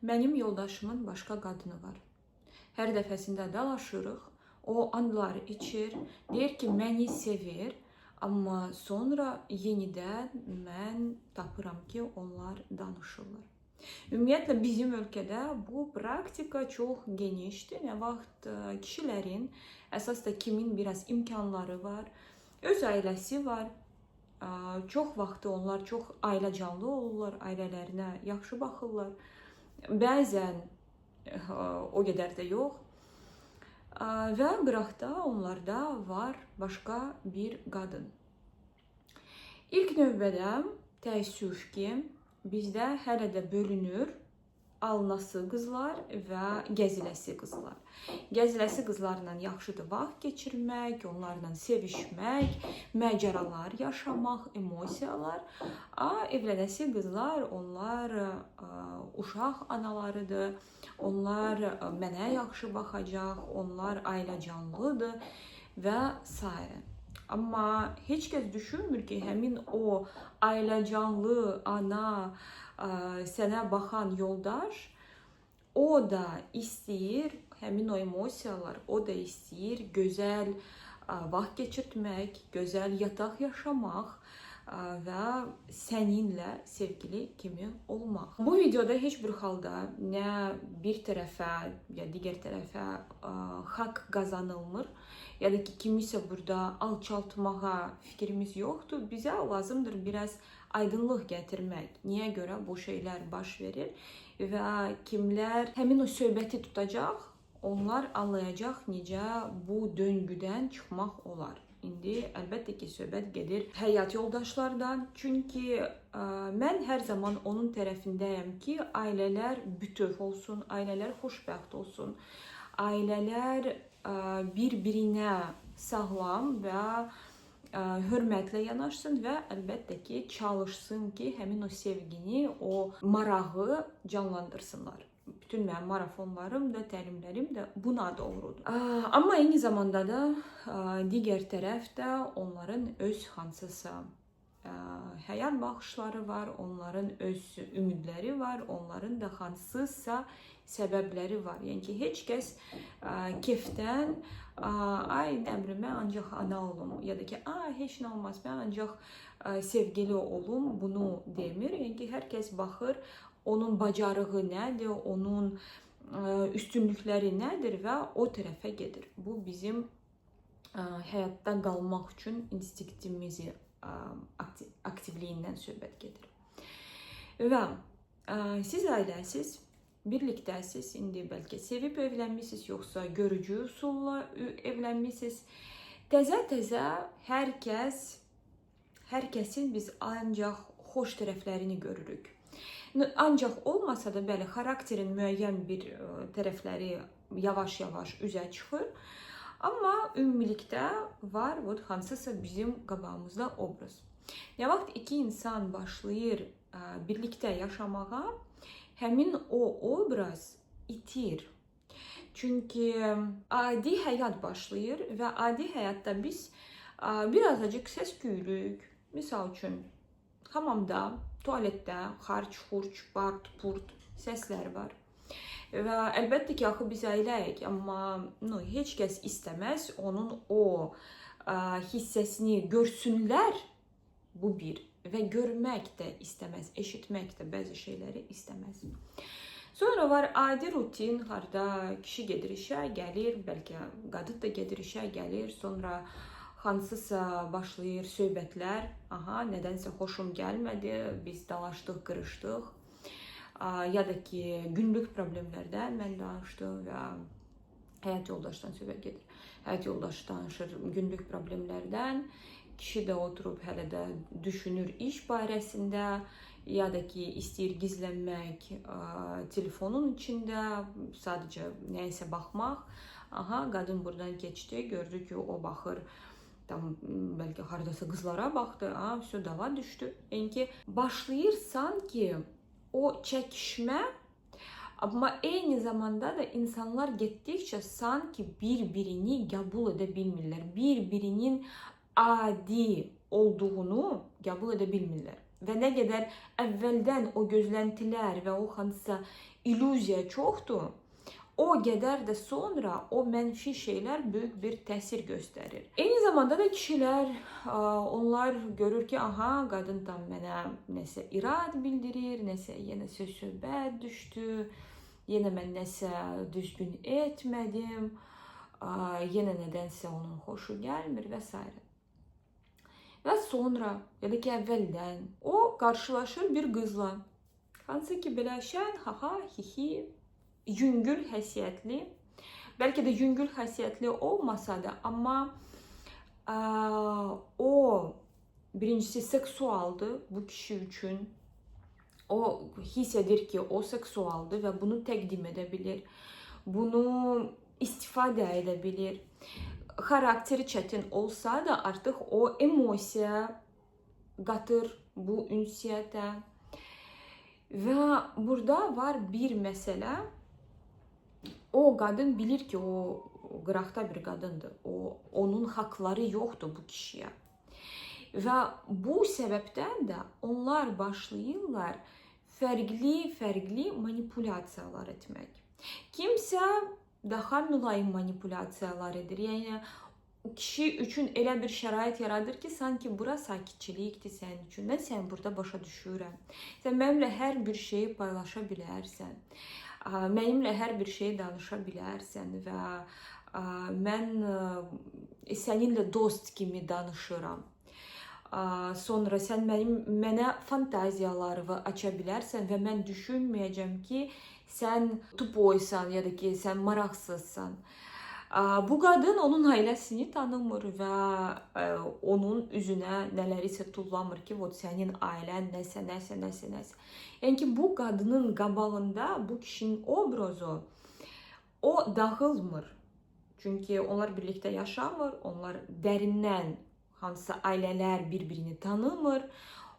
Mənim yoldaşımın başqa qadını var. Hər dəfəsində dalaşırıq. O andları içir, deyir ki, məni sevir, amma sonra yenidən mən tapıram ki, onlar danışırlar. Ümumiyyətlə bizim ölkədə bu praktika çox genişdir. Nə vaxt kişilərin, əsas da kimin biraz imkanları var, öz ailəsi var, çox vaxtı onlar çox ailəcanlı olurlar, ailələrinə yaxşı baxırlar. Bəzən o qədər də yox. Və qıraqda onlarda var başqa bir qadın. İlk növbədə təəssüf ki, bizdə hələ də bölünür alınası qızlar və gəziləsi qızlar. Gəziləsi qızlarla yaxşıdır vaxt keçirmək, onlarla sevişmək, macəralar yaşamaq, emosiyalar. Evlənəsi qızlar, onlar uşaq analarıdır, onlar mənə yaxşı baxacaq, onlar ailəcanlıdır və sairə. Amma heç kəs düşünmür ki, həmin o ailəcanlı ana, sənə baxan yoldaş, o da istəyir həmin o emosiyalar, o da istəyir gözəl vaxt keçirtmək, gözəl yataq yaşamaq və səninlə sevgili kimi olmaq. Bu videoda heç bir halda nə bir tərəfə ya digər tərəfə haqq qazanılmır, ya da ki kimisə burada alçaltmağa fikrimiz yoxdur. Bizə lazımdır biraz aydınlıq gətirmək. Niyə görə bu şeylər baş verir və kimlər həmin o söhbəti tutacaq, onlar anlayacaq necə bu döngüdən çıxmaq olar. İndi əlbəttə ki, söhbət gedir həyat yoldaşlardan. Çünki mən hər zaman onun tərəfindəyəm ki, ailələr bütöv olsun, ailələr xoşbəxt olsun, ailələr bir-birinə sağlam və hörmətlə yanaşsın və əlbəttə ki, çalışsın ki, həmin o sevgini, o marağı canlandırsınlar. Bütün mənim marafonlarım da, təlimlərim də buna doğrudur. Amma eyni zamanda da digər tərəf də onların öz hansısa həyat baxışları var, onların öz ümidləri var, onların da hansısa səbəbləri var. Yəni ki, heç kəs kefdən ay nə bilim, mən ancaq ana olum ya da ki, ay heç nə olmaz, mən ancaq sevgili olum, bunu demir. Yəni ki, hər kəs baxır onun bacarığı nədir, onun üstünlükləri nədir və o tərəfə gedir. Bu bizim həyatda qalmaq üçün instinktimizi aktivliyindən söhbət gedir. Və siz ailəsiz, birlikdəsiz, indi bəlkə sevib evlənmisiniz, yoxsa görücü üsulla evlənmisiniz. Təzə-təzə hər kəsin biz ancaq xoş tərəflərini görürük. Ancaq olmasa da, bəli, xarakterin müəyyən bir tərəfləri yavaş-yavaş üzə çıxır. Amma ümumilikdə var hansısa bizim qabağımızda obraz. Nə vaxt iki insan başlayır birlikdə yaşamağa, həmin o obraz itir. Çünki adi həyat başlayır və adi həyatda biz birazcık səs-küylüyük. Misal üçün, hamamda, tualetdə xarç, xurç, bart, purt səslər var. Və əlbəttə ki, axı biz ailəyik, amma heç kəs istəməz onun o hissəsini görsünlər, bu bir. Və görmək də istəməz, eşitmək də bəzi şeyləri istəməz. Sonra var adi rutin, harda kişi gedir işə, gəlir, bəlkə qadın da gedir işə, gəlir, sonra hansısa başlayır söhbətlər. Aha, nədənsə xoşum gəlmədi, biz dalaşdıq, qırışdıq. Ya da ki, günlük problemlərdən mən danışdım və həyat yoldaşdan söhbət gedir. Həyat yoldaşı danışır günlük problemlərdən. Kişi də oturub hələ də düşünür iş barəsində, ya da ki, istəyir gizlənmək telefonun içində, sadəcə nəyəsə baxmaq. Aha, qadın buradan keçdi, gördü ki, o baxır, tam bəlkə hardasa qızlara baxdı, vəsə dava düşdü. Yəni ki, başlayır sanki o çəkişmə, amma eyni zamanda da insanlar getdikcə sanki bir-birini qəbul edə bilmirlər. Bir-birinin adi olduğunu qəbul edə bilmirlər. Və nə qədər əvvəldən o gözləntilər və o hansısa illüziya çoxdur, o qədər də sonra o mənfi şeylər böyük bir təsir göstərir. Eyni zamanda da kişilər, onlar görür ki, aha, qadın tam mənə nəsə irad bildirir, nəsə yenə söz söhbət düşdü, yenə mən nəsə düzgün etmədim, yenə nədənsə onun xoşu gəlmir və s. Və sonra, ya da ki əvvəldən o qarşılaşır bir qızla. Hansı ki belə şən, haha, hihi, yüngül xəsiyyətli, bəlkə də yüngül xəsiyyətli olmasa da, amma o birincisi seksualdır bu kişi üçün. O hiss edir ki, o seksualdır və bunu təqdim edə bilir. Bunu istifadə edə bilir. Xarakteri çətin olsa da artıq o emosiya qatır bu ünsiyyətə. Və burada var bir məsələ. O qadın bilir ki, o qıraqda bir qadındır. Onun haqları yoxdur bu kişiyə. Və bu səbəbdən də onlar başlayırlar fərqli-fərqli manipulyasiyalar etmək. Kimsə daha mülayim manipulyasiyalar edir. Yəni kişi üçün elə bir şərait yaradır ki, sanki bura sakitçilikdir sənin üçün. Mən səni burada başa düşürəm. Sən mənimlə hər bir şeyi paylaşa bilərsən. Mənimlə hər bir şeyi danışa bilərsən və mən səninlə dost kimi danışıram. Sonra sən mənə fantaziyalarını aça bilərsən və mən düşünməyəcəm ki, sən tupoysan ya da ki, sən maraqsızsan. Bu qadın onun ailəsini tanımır və onun üzünə nələrisə tullamır ki, vot sənin ailən nəsə, nəsə, nəsə, nəsə. Yəni ki, bu qadının qabağında bu kişinin obrazı o dağılmır. Çünki onlar birlikdə yaşamır, onlar dərindən hansısa ailələr bir-birini tanımır.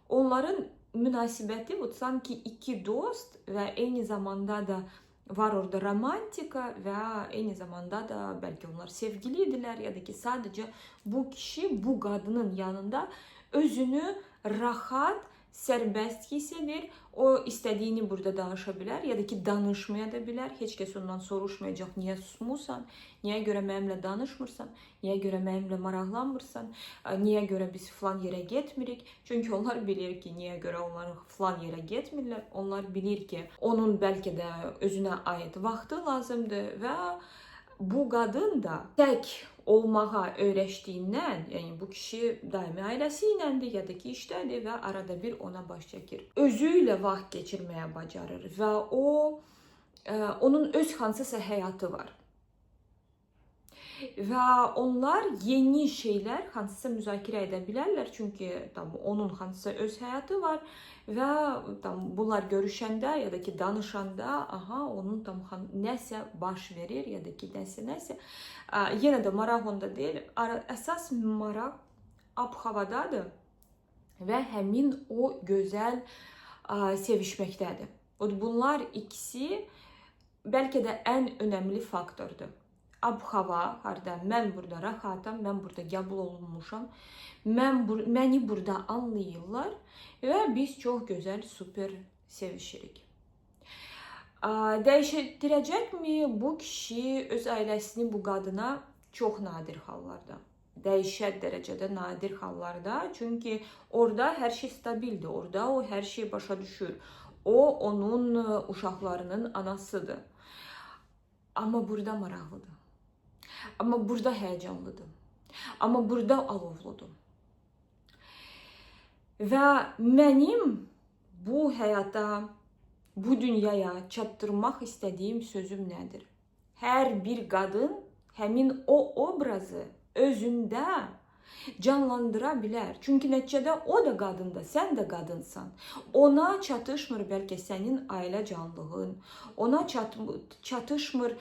Onların münasibəti vot sanki iki dost və eyni zamanda da var orada romantika və eyni zamanda da bəlkə onlar sevgili idilər ya da ki, sadəcə bu kişi bu qadının yanında özünü rahat, sərbəst hiss edir. O istədiyini burada danışa bilər ya da ki, danışmaya da bilər. Heç kəs ondan soruşmayacaq, niyə susmusan, niyə görə mənimlə danışmırsan, niyə görə mənimlə maraqlanmırsan, niyə görə biz filan yerə getmirik. Çünki onlar bilir ki, niyə görə onlar filan yerə getmirlər. Onlar bilir ki, onun bəlkə də özünə aid vaxtı lazımdır və bu qadın da tək olmağa öyrəşdiyindən, yəni bu kişi daimi ailəsi iləndir ya da ki, işdədir və arada bir ona baş çəkir. Özü ilə vaxt keçirməyə bacarır və o onun öz hansısa həyatı var. Və onlar yeni şeylər hansısa müzakirə edə bilərlər, çünki tam onun hansısa öz həyatı var və tam bunlar görüşəndə ya da ki danışanda, aha, onun tam nəsə baş verir ya da ki nəsə nəsə. Yenə də maraq onda deyil, əsas maraq ab-havadadır və həmin o gözəl sevişməkdədir. Bunlar ikisi bəlkə də ən önəmli faktordur. Ab-hava, harda mən burada rahatam, mən burada qəbul olunmuşam, məni burada anlayırlar və biz çox gözəl, super sevişirik. Dəyişdirəcəkmi bu kişi öz ailəsini bu qadına? Çox nadir hallarda. Dəhşət dərəcədə nadir hallarda. Çünki orada hər şey stabildir, orada o hər şeyi başa düşür. O, onun uşaqlarının anasıdır. Amma burada maraqlıdır. Amma burada həyəcanlıdır. Amma burada alovludur. Və mənim bu həyata, bu dünyaya çatdırmaq istədiyim sözüm nədir? Hər bir qadın həmin o obrazı özündə canlandıra bilər. Çünki nəticədə o da qadındır, sən də qadınsan. Ona çatışmır bəlkə sənin ailə canlılığın, ona çatışmır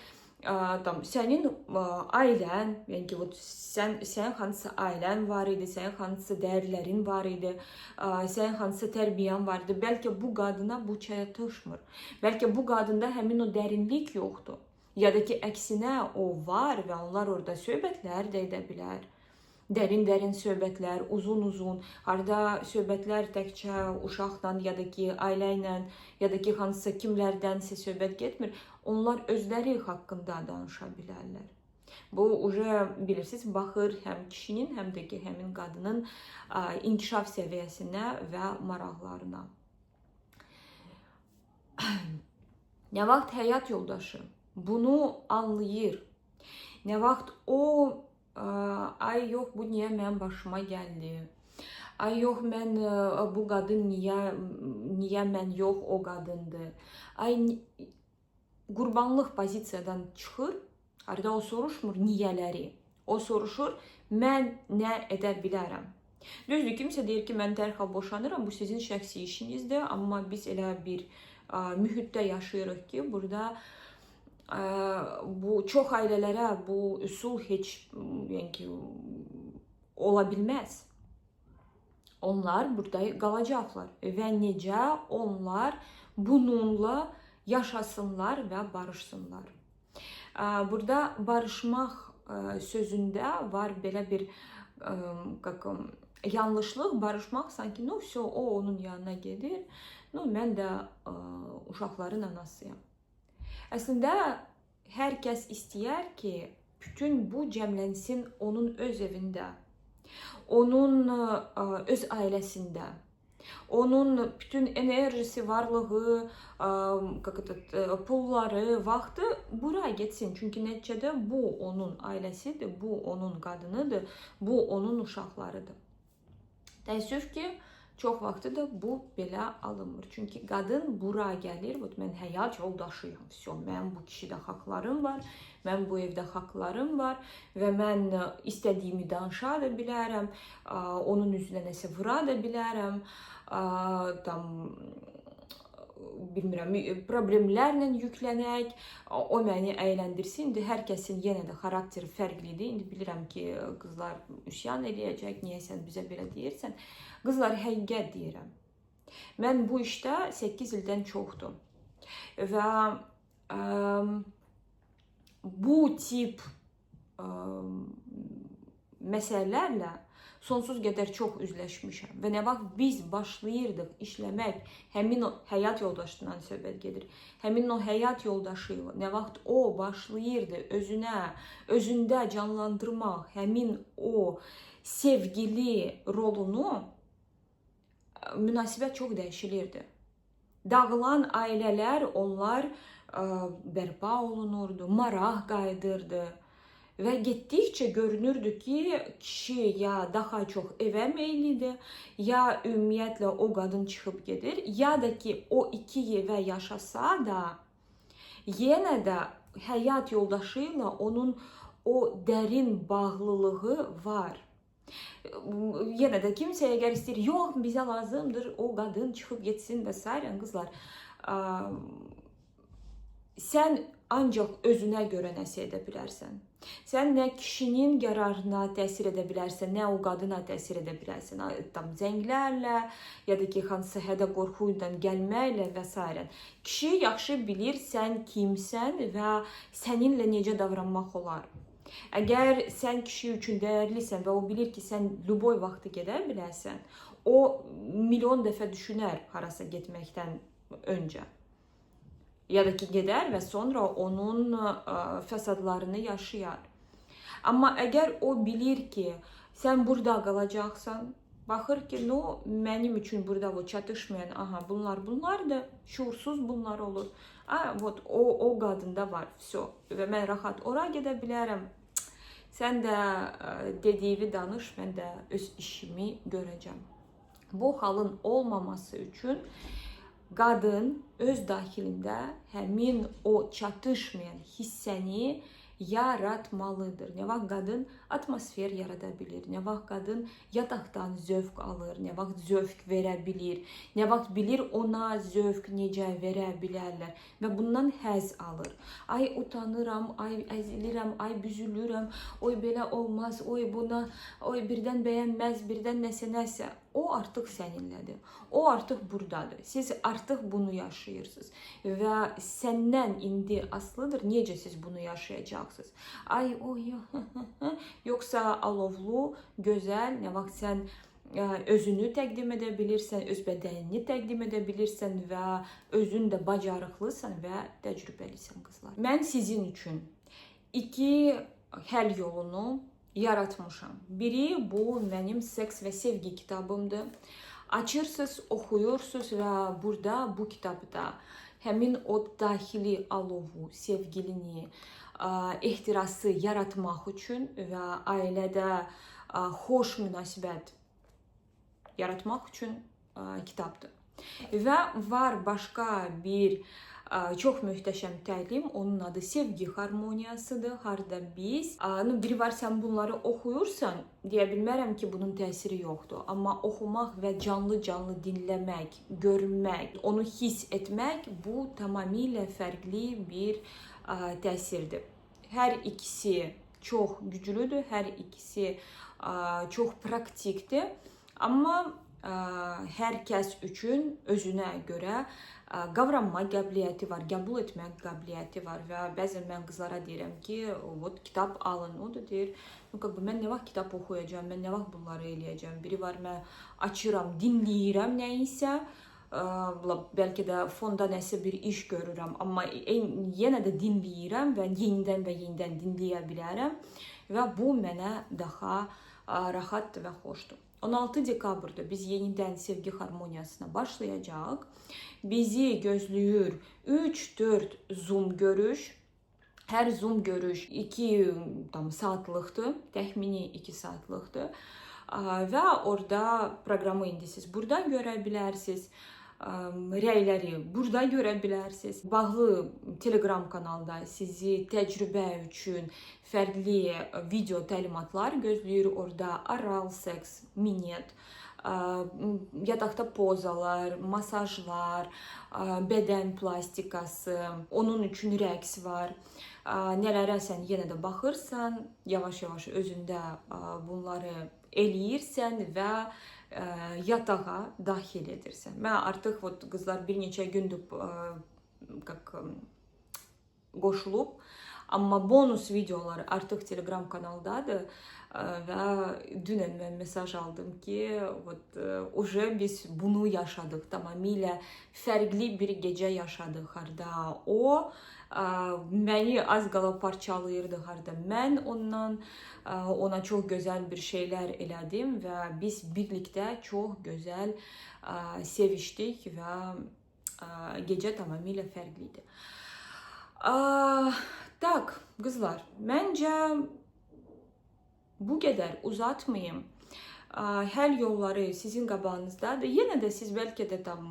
tam sənin ailən, yəni ki, vot sənin hansısa ailən var idi, sənin hansısa dəyərlərin var idi, sənin hansısa tərbiyən var idi. Bəlkə bu qadına bu çatışmır. Bəlkə bu qadında həmin o dərinlik yoxdur. Ya da ki, əksinə o var və onlar orada söhbətlər də edə bilər. Dərin-dərin söhbətlər, uzun-uzun, harda söhbətlər təkcə uşaqla ya da ki ailə ilə, ya da ki hansısa kimlərdənsə söhbət getmir. Onlar özləri haqqında danışa bilərlər. Bu уже bilirsiniz, baxır həm kişinin, həm də ki həmin qadının inkişaf səviyyəsinə və maraqlarına. Nə vaxt həyat yoldaşı bunu anlayır, nə vaxt o ay yox, bu niyə mənim başıma gəldi? Ay yox, mən bu qadın niyə mən yox, o qadındır? Ay qurbanlıq pozisiyadan çıxır. Arada o soruşmur niyələri. O soruşur, mən nə edə bilərəm? Düzdür, kimsə deyir ki, mən dərhal boşanıram, bu sizin şəxsi işinizdir, amma biz elə bir mühitdə yaşayırıq ki, burada bu çox ailələrə bu üsul heç, yəni ki, ola bilməz. Onlar burada qalacaqlar və necə onlar bununla yaşasınlar və barışsınlar. Burada barışmaq sözündə var belə bir yanlışlıq. Barışmaq sanki, no, vse, o onun yanına gedir, no, mən də uşaqların anasıyam. Əslində, hər kəs istəyər ki, bütün bu cəmlənsin onun öz evində, onun öz ailəsində. Onun bütün enerjisi, varlığı, pulları, vaxtı bura getsin. Çünki nəticədə bu onun ailəsidir, bu onun qadınıdır, bu onun uşaqlarıdır. Təəssüf ki, çox vaxtı da bu belə alınmır. Çünki qadın bura gəlir, vot mən həyat yoldaşıyam, vse, mənim bu kişidə haqlarım var, mən bu evdə haqlarım var və mən istədiyimi danışa da bilərəm, onun üzünə nəsə vura da bilərəm, tam, bilmirəm, problemlərlə yüklənək, o məni əyləndirsin. İndi hər kəsin yenə də xarakteri fərqlidir. İndi bilirəm ki, qızlar üsyan eləyəcək, niyə sən bizə belə deyirsən? Qızlar, həqiqət deyirəm. Mən bu işdə 8 ildən çoxdur və bu tip məsələlərlə sonsuz qədər çox üzləşmişəm. Və nə vaxt biz başlayırdıq işləmək, həmin o həyat yoldaşından söhbət gedir. Həmin o həyat yoldaşı ilə nə vaxt o başlayırdı özünə, özündə canlandırmaq həmin o sevgili rolunu, münasibət çox dəyişilirdi. Dağılan ailələr, onlar bərpa olunurdu, maraq qayıdırdı. Və getdikcə görünürdü ki, kişi ya daha çox evə meyillidir, ya ümumiyyətlə o qadın çıxıb gedir, ya da ki, o iki evə yaşasa da, yenə də həyat yoldaşı ilə onun o dərin bağlılığı var. Yenə də kimsə əgər istəyir, yox, bizə lazımdır, o qadın çıxıb getsin və s. Qızlar, sən ancaq özünə görə nəsə edə bilərsən. Sən nə kişinin qərarına təsir edə bilərsən, nə o qadına təsir edə bilərsən. Tam zənglərlə, ya da ki, hansısa hədə qorxu ilə gəlməklə və s. Kişi yaxşı bilir sən kimsən və səninlə necə davranmaq olar. Əgər sən kişi üçün dəyərlisən və o bilir ki, sən lüboy vaxtı gedə bilərsən, o milyon dəfə düşünər harasa getməkdən öncə. Ya da ki, gedər və sonra onun fəsadlarını yaşayar. Amma əgər o bilir ki, sən burada qalacaqsan, baxır ki, no, mənim üçün burada bu çatışmayan, aha, bunlar bunlardır, şuursuz bunlar olur. A, vot, o qadında var, vse. Və mən rahat ora gedə bilərəm. Sən də dediyini danış, mən də öz işimi görəcəm. Bu halın olmaması üçün qadın öz daxilində həmin o çatışmayan hissəni yaratmalıdır. Nə vaxt qadın atmosfer yarada bilir, nə vaxt qadın yataqdan zövq alır, nə vaxt zövq verə bilir, nə vaxt bilir ona zövq necə verə bilərlər və bundan həzz alır. Ay utanıram, ay əzilirəm, ay büzülürəm, oy belə olmaz, oy buna, oy birdən bəyənməz, birdən nəsə nəsə. O artıq səninlədir. O artıq burdadır. Siz artıq bunu yaşayırsınız və səndən indi asılıdır necə siz bunu yaşayacaqsınız. Ay, oy, yoxsa alovlu, gözəl, nə vaxt sən özünü təqdim edə bilirsən, öz bədənini təqdim edə bilirsən və özün də bacarıqlısan və təcrübəlisən qızlar. Mən sizin üçün 2 həll yolunu yaratmışam. Biri bu mənim seks və sevgi kitabımdır. Açırsınız, oxuyursunuz və burada bu kitabda həmin o daxili alovu, sevgilini, ehtirası yaratmaq üçün və ailədə xoş münasibət yaratmaq üçün kitabdır. Və var başqa bir çox möhtəşəm təlim, onun adı sevgi harmoniyasıdır. Harda biz, nu biri var sən bunları oxuyursan, deyə bilmərəm ki, bunun təsiri yoxdur. Amma oxumaq və canlı-canlı dinləmək, görmək, onu hiss etmək bu tamamilə fərqli bir təsirdir. Hər ikisi çox güclüdür, hər ikisi çox praktikdir. Amma hər kəs üçün özünə görə qavranma qabiliyyəti var, qəbul etmək qabiliyyəti var və bəzən mən qızlara deyirəm ki, vot kitab alın. O da deyir, nu как бы mən nə vaxt kitab oxuyacağam, mən nə vaxt bunları eləyəcəm. Biri var, mən açıram, dinləyirəm nəyisə, bəlkə də fonda nəsə bir iş görürəm, amma yenə də dinləyirəm və yenidən və yenidən dinləyə bilərəm və bu mənə daha rahat və xoşdur. 16 dekabrda biz yenidən sevgi harmoniyasına başlayacağıq. Bizi gözləyir 3-4 Zoom görüş. Hər Zoom görüş 2 tam saatlıqdır, təxmini 2 saatlıqdır. Və orada proqramı indi siz buradan görə bilərsiniz. Rəyləri burada görə bilərsiniz. Bağlı Telegram kanalda sizi təcrübə üçün fərqli video təlimatlar gözləyir. Orada oral seks, minet, yataqda pozalar, masajlar, bədən plastikası, onun üçün rəqs var. Nələrə sən yenə də baxırsan, yavaş-yavaş özündə bunları eləyirsən və yatağa daxil edirsən. Mən artıq vot qızlar bir neçə gündür как qoşulub, amma bonus videoları artıq Telegram kanaldadır və dünən mən mesaj aldım ki, vot уже biz bunu yaşadıq, tamamilə fərqli bir gecə yaşadıq. Harda o məni az qala parçalayırdı, harda mən ondan ona çox gözəl bir şeylər elədim və biz birlikdə çox gözəl sevişdik və gecə tamamilə fərqli idi. Tak, qızlar, məncə bu qədər uzatmayım. Həll yolları sizin qabağınızdadır. Yenə də siz bəlkə də tam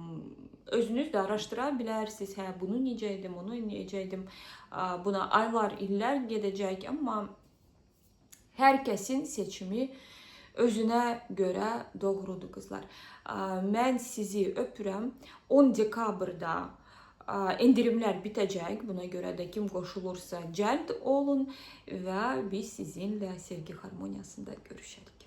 özünüz də araşdıra bilərsiniz. Hə, bunu necə edim, onu necə edim. Buna aylar, illər gedəcək, amma hər kəsin seçimi özünə görə doğrudur qızlar. Mən sizi öpürəm. 10 dekabrda endirimlər bitəcək. Buna görə də kim qoşulursa cəld olun və biz sizinlə sevgi harmoniyasında görüşərik.